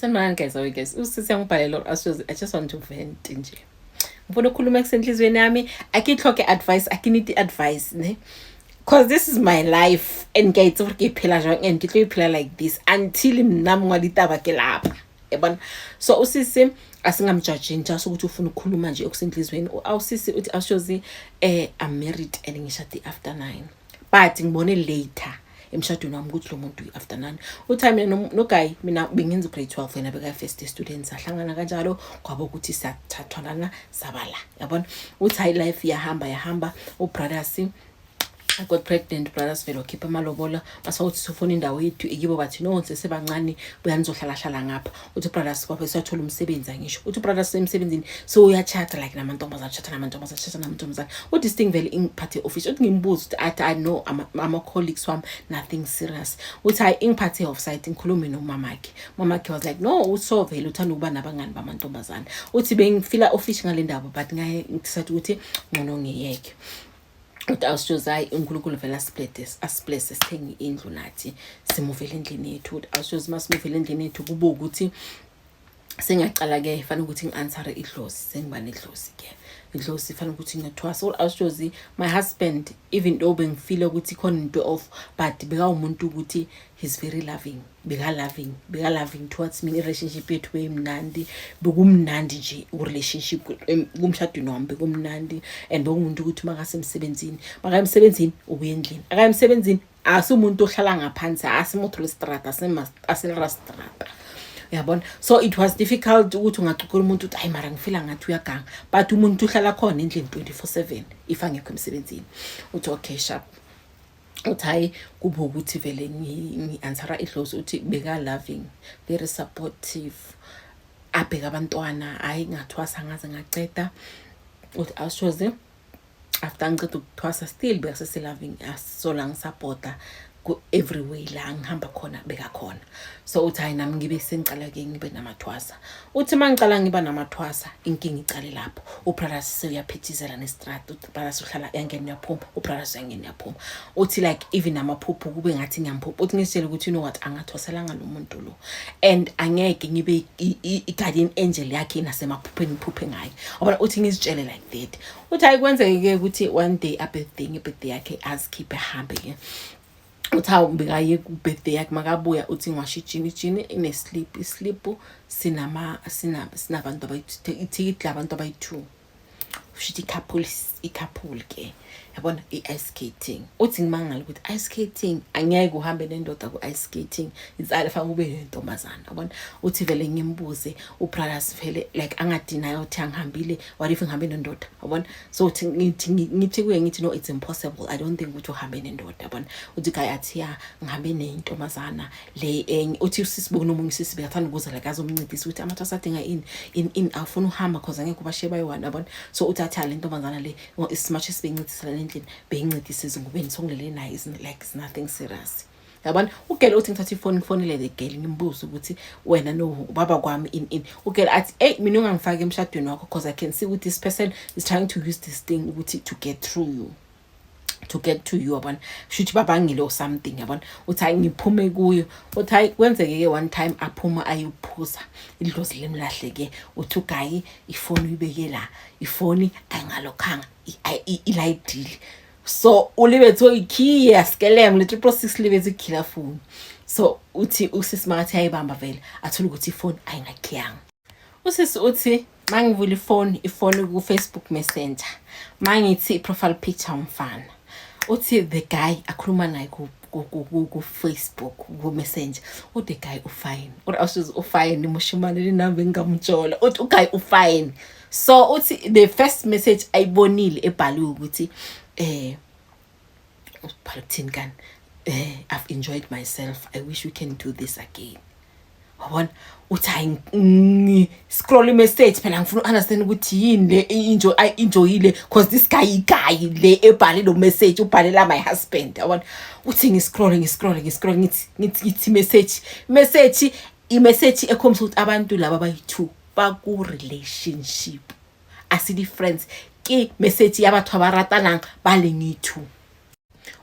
Sanibonani guys, awe guys. Usisi yangibhalela or ashozi, I just want to vent nje. Ngifuna ukukhuluma kusenhliziyweni yami. Akitlhoke advice, akinidi advice, ne? 'Cause this is my life and ke a itse gore ke phela jwang and ke tlo e phela like this until nna mongwa ditaba ke lapa. Yabona? So usisi asingamjudging, just ukuthi ufuna ukukhuluma nje okusenhliziyweni. Awusisi uthi ashozi, I'm married and ngishade after 9. But ngibone later emshadweni wami ukuthi lo muntu uyi-after nine. Uthi hayi, mina no-guy, mina bengenza u-grade 12, yena beka-first year student. Sahlangana kanjalo, kwaba ukuthi siyathathwanana, sabala, yabona. Uthi hayi, life yahamba yahamba, ubrothers, I got pregnant. Brothers vele wakhipha amalobola, masawuthi sifuna indawo yethu ekibo, bathi no, sesebancane, buya nizohlala ngapha. Uthi brothers kwabe siyathola umsebenzi, angisho. Uthi brothers emsebenzini so uyachata like namantombazane, chata namantombazane, chata namantombazane. Uthi this thing vele ingiphathe office. Uthi ngimbuza ukuthi athi I know ama-colleagues wami, nothing serious. Uthi hayi, ingiphathe offside, ngikhulume nomamakhe. Mamakhe was like, no, uso vele uthanda ukuba nabangani bamantombazane. Uthi bengifila office ngale ndaba, but ngaye ngidecide ukuthi ngcono ngiyeke. Uthi awusitshozi, hayi, uNkulunkulu vele asiblesse, asiblesse, sithenge indlu nathi, simuvele endlini yethu. Uthi awusitshozi, masimuvele endlini yethu, kube ukuthi sengiyacala-ke, fanele ukuthi ngi-answere idlozi, sengiba nedlozi-ke, idlozi fanele ukuthi ngiyathwasa. Awusitshozi, my husband, even though bengifile ukuthi khona into off, but bekawumuntu ukuthi he's very loving, beka-loving, beka-loving towards me. I-relationship yethu beyimnandi, bekumnandi nje ku-relationship, kumshadweni wami bekumnandi. And bekuwumuntu ukuthi uma ngasemsebenzini, makaye emsebenzini, ubuye endlini, akaye emsebenzini, asiwumuntu ohlala ngaphansi, asimotho lestrata, asilrastrata, uyabona. So it was difficult ukuthi ungacukula umuntu uthi hayi, mara ngifila ngathi uyaganga, but umuntu uhlala khona endlini 24/7 if angekho emsebenzini. Uthi okay, sharp. Uthi hayi, kube ukuthi vele ngi-answera idlozi. Uthi beka-loving, very supportive, abheke abantwana. Hhayi, ngathwasa ngaze ngaceda. Uthi awushoze, after ngiceda ukuthwasa, still bekasese-loving, asola ngisapota ku-every way la ngihamba khona, bekakhona. So uthi hayi, nami ngibe sengicala-ke ngibe namathwasa. Uthi uma ngicala ngiba namathwasa, inkinga icale lapho. Ubrothers sewuyaphithizela nestrata, ubrothers uhlala yangena uyaphuma, ubrothers uyangena uyaphuma. Uthi like even namaphupho kube ngathi ngiyamphupha. Uthi ngisitshele ukuthi, you know what, angathwaselanga lo muntu lo and angeke ngibe i-guardian angel yakhe nasemaphupheni ngiphuphe ngaye, yabona. Uthi ngizitshele like that. Uthi hayi, kwenzeke-ke ukuthi one day a-birthday, nge-birthday yakhe azikhiphe ahambe-ke. Uthi hawu, bekaye ku-birthday yakhe, makabuya uthi ngiwasha ijini, ijini ine-slip, islip sinama sina sinabantu abayi ithikithi labantu abayi-two, kusho i-couple, i-couple ke, yabona, i-ice skating. Uthi ngimangala ukuthi ice skating, angeke uhambe nendoda ku-ice skating, insala fanele ube nentombazana, yabona. Uthi vele ngimbuze ubrothers, vele like angadinayo, uthi angihambile, what if ngihambe nendoda, yabona. So uthi ngithi kuye, ngithi no, it's impossible, I don't think ukuthi uhambe nendoda, yabona. Uthi guy athi ya, ngihambe nentombazana le enye. Uthi usisi bokunomunye usisi bekathanda ukuza like azomncedisa ukuthi amathwasa adinga ini ini ini, awufuna uhamba 'cause angeke ubashiye bayi-one, yabona. So uthi athi le ntombazana le, as much as beyincedisa la endlini, beyincedisa ezingubeni, songilele naye, is like it's nothing serious, yabona. Ugele uthi ngithatha ifoni, ngifonele le girl, ngimbuze ukuthi wena no ubaba kwami in in. Ugele athi, hey, mina ungangifaki emshadweni wakho because I can see ukuthi this person is trying to use this thing ukuthi to get through you, to get to you, yabona, shuthi babangile or something, yabona. Uthi hayi, ngiphume kuyo. Uthi hayi, kwenzeke-ke one time aphuma ayophuza, idlozi limlahle-ke. Uthi uguy ifoni uyibeke la, ifoni ayingalokhanga, ilayidile, so ulibethe ikhiye skelem le 666, libethe ikhila phone. So uthi usisi makathi ayibamba vele, athole ukuthi ifoni ayingakhiyanga. Usisi uthi mangivula ifoni, ifoni ku-Facebook Messenger, mangithi i-profile picture umfana. Uthi the guy akhuluma naye ku-Facebook, ku-Messenger, uthi the guy ufine, uri awusuze ufine moshimane le nami ngingamtshola. Uthi uguy ufine. So uthi the first message ayibonile ebhaliwe ukuthi ubhala ukuthini kani, "I've enjoyed myself, I wish we can do this again," wabona. Uthi hayi, ngi-scroll i-message phela, ngifuna u-understand ukuthi yini le enjoy enjoyile, 'cause this guy, guy le ebhale lo message ubhalela my husband, yabona. Uthi ngiscroll, ngiscroll, ngiscroll, ngithi message i-message ekhombisa ukuthi abantu laba bayi-two baku-relationship, asidi-friends, ke message ya batho ba ratanang ba leng i-two.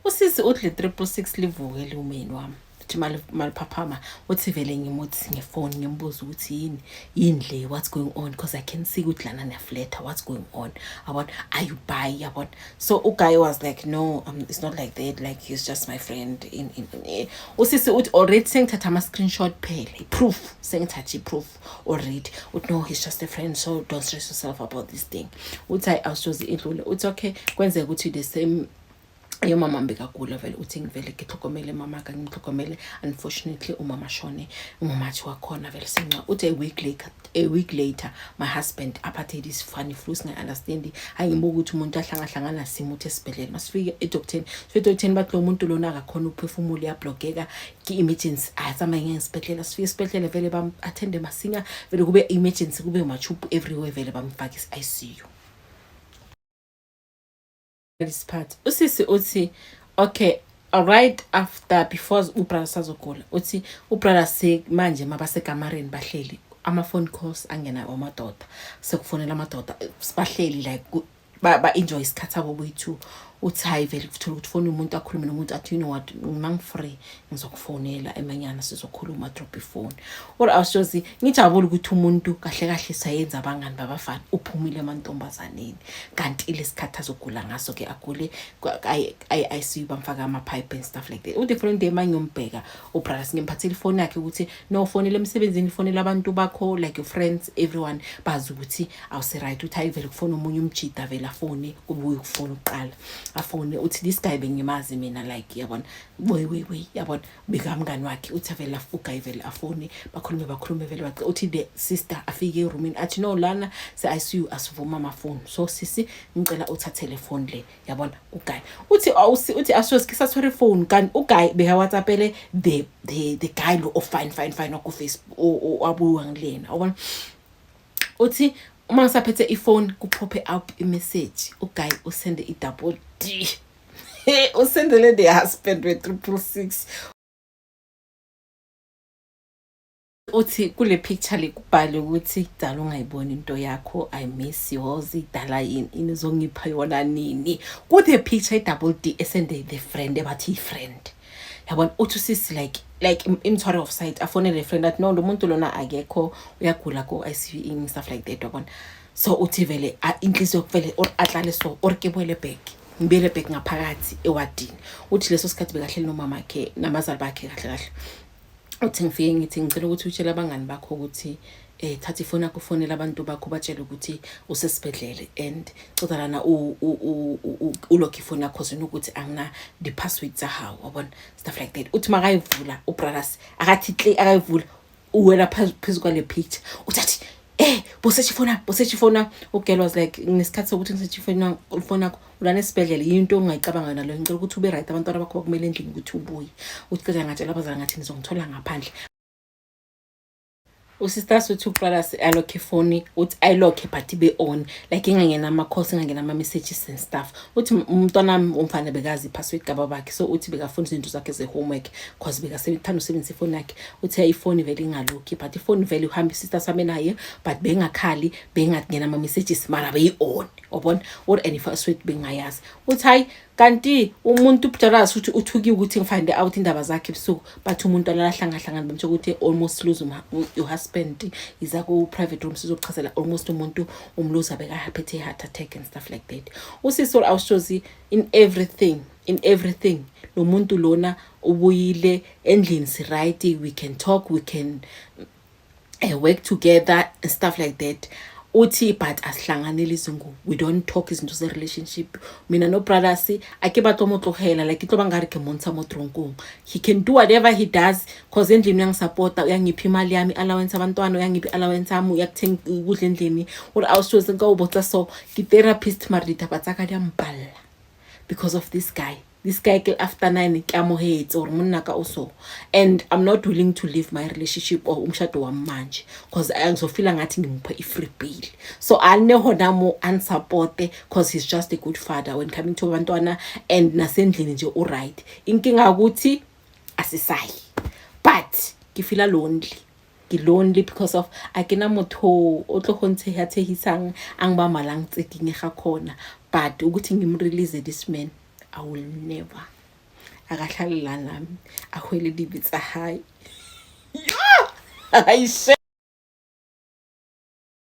Usisi uthi le 666 livuke lumeni wami. Uthi maliphaphama, uthi vele ngimuthi ngefoni, ngimbuza ukuthi yini, yini le, what's going on, because I can see ukuthi lana niyafletha, what's going on, yabona, are you bi, yabona? So uguy was like, "No, it's not like that, like he's just my friend." In usisi uthi already sengithatha ama-screenshot phela, i-proof, sengithatha i-proof already. Uthi, "No, he's just a friend, so don't stress yourself about this thing." Uthi hayi, awushozi idlule. Uthi okay, kwenzeka ukuthi the same yomama bekagula vele. Uthi ngivele ngitlhogomele mama ka, ngimtlhogomele. Unfortunately umama shone ngomathi wakhona vele senca. Uthi a week later my husband aphathe this funny flu, singayi-understandi. Hayi, ngibuka ukuthi umuntu ahlangahlangana simo. Uthi esibhedlela, masifike edoktheni, sifike edoktheni, bathi lo muntu lona akakhona ukuphefumula, uyablokeka, ki-emergency, atsamaye ngesibhedlela. Sifike esibhedlela vele, bam-attende masinya vele, kube emergency, kube machuphu everywhere, vele bamfake i-ICU. This part, usisi uthi okay, right after, before ubrother sazogula, uthi ubrother se manje mabasekamareni bahleli, ama-phone calls angena wamadoda, sekufonela amadoda, bahleli like ba-enjoy isikhathi sabo boyi-two. Uthi hayi, vele kuthola ukuthi fone umuntu, akhulume nomuntu, athi, "You know what, mangi-free ngizokufonela emanyana, sizokhuluma," drop ifoni. Or awushozi ngijabule ukuthi umuntu kahle kahle sayenza abangani babafana, uphumile emantombazaneni, kanti ilesikhathi azogula ngaso ke, agule i-ICU, bamfaka ama-pipe and stuff like that. Uthi friend day mangiyombheka ubrothers, ngimphathele ifoni yakhe ukuthi no, fonele emsebenzini, fonela abantu bakho, like your friends, everyone bazi ukuthi awuse-right. Uthi hayi, vele kufona omunye umjida, vele afone, kube ukufona uqala afone. Uthi this guy bengimazi mina, like yabona, wey wey wey, yabona, bekamngani wakhe. Uthi vele uguy vele afone, bakhulume, bakhulume vele, uthi the sister afike erumini, athi, "No, lana se-ICU asivuma amafoni, so sisi ngicela uthathe le phone le," yabona, uguy. Uthi awusi, uthi ashozi sathwele ifoni, kanti uguy beka-WhatsAppele the guy lo, oh, fine fine fine, waku-Facebook wabuya ngilena, yabona. Uthi uma ngisaphethe ifoni, kupophe up imessage, uguy usende i-double D, usendele the husband we-666. Uthi kule picture le kubhale ukuthi, "Dala ungayiboni into yakho, I miss yours, dala yini ini, uzongipha yona nini?" Kuthe picture i-double D esende the friend, ebathi i-friend, yabona. Uthi usisi like imthware of sight, afonele friend, athi, "No, lo muntu lona akekho, uyagula ko-ICU," and stuff like that, yabona. So uthi vele inhliziyo vele or ahlale so, or ke buyele back, ngibuyele back ngaphakathi ewadini. Uthi leso sikhathi bekahleli nomama wakhe nabazali bakhe kahle kahle. Uthi ngifike ngithi, "Ngicela ukuthi utshele abangani bakho ukuthi thatha ifoni yakho, ufonele abantu bakho, batshele ukuthi usesibhedlele, and ceda lana ulokhu ifoni yakho zona ukuthi angina the password tsa hao," wabona, stuff like that. Uthi makayivula ubrothers, akathi hle, akayivula, uwela phezu kwale picture. Uthi athi, "Bosearch ifoni yami, bosearch ifoni yami." Ugirl was like, "Ngesikhathi sokuthi ngisearch ifoni yakho, ulana esibhedlela, yinto ongayicabanga naleyo. Ngicela ukuthi ube right, abantwana bakho bakumele endlini, ukuthi ubuye." Uthi ceda ngatshela abazali, ngathi nizongithola ngaphandle. Usisters uthi uqala alokhe ifoni, uthi ayilokhe but ibe on, like ingangena ama-calls, ingangena ama-messages and stuff. Uthi umntwana wami umfana bekazi i-password kababakhe, so uthi bekafunda izinto zakhe ze-homework cause bekasethanda usebenzisa ifoni yakhe. Uthi ifoni vele ingalokhi, but ifoni vele uhambe isister sami naye, but bengakhali, bengangena ama-messages, mara beyi-on, wabona, or and i-password bengayazi. Uthi hayi, kanti umuntu ubujalazi ukuthi uthukiwe ukuthi ngifind out indaba zakhe ebusuku, but umuntu alahlangahlangana, bamtsho ukuthi almost lose your husband, iza ku-private room sizokuchazela, almost umuntu umluza, bekaphethe i-heart attack and stuff like that. Usisi awushozi in everything, in everything lo muntu lona ubuyile endlini, si-right, we can talk, we can work together and stuff like that. Uthi but asihlanganeli izingubo, we don't talk izinto ze-relationship mina no brothers. A ke batlo mo tlogela, like ke tlo ba nkare ke montsha mo tronkong. He can do whatever he does cause endlini uyangisupporta, uyangipha imali yami, allowance abantwana, uyangipha i-allowance yami, uyakuthenga ukudla endlini. Uri awushoze nka o botsa, so ke therapist, mara ditaba tsa ka di a mpalla because of this guy. This guy ke after 9 ke amohetse gore monna ka o so, and I'm not willing to leave my relationship or umshado wami manje cause ngizofila ngathi ngimupha i-free bill. So ane hona mo unsupporte cause he's just a good father when coming to abantwana and nasendlini nje u-right. Inkinga ukuthi asisayi, but ke feel lonely, ke lonely because of a ke na motho o tlo go ntsheha-tshehisang, a ngba malang tse ding ga khona, but ukuthi ngimrelease this man, I will never. Akahlale la nami, ahwele dibe tsa hae. Hayi, shame.